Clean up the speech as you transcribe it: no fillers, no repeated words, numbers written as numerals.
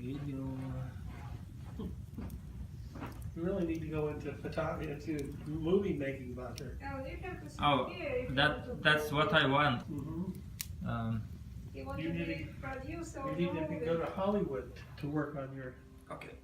Video. You really need to go into photography, into movie making, Batyr. Oh, you have to sit Oh, here if you want that to that's go. what I want. You want You to need be to- producer You of need the to movie. go to Hollywood to work on your. Okay.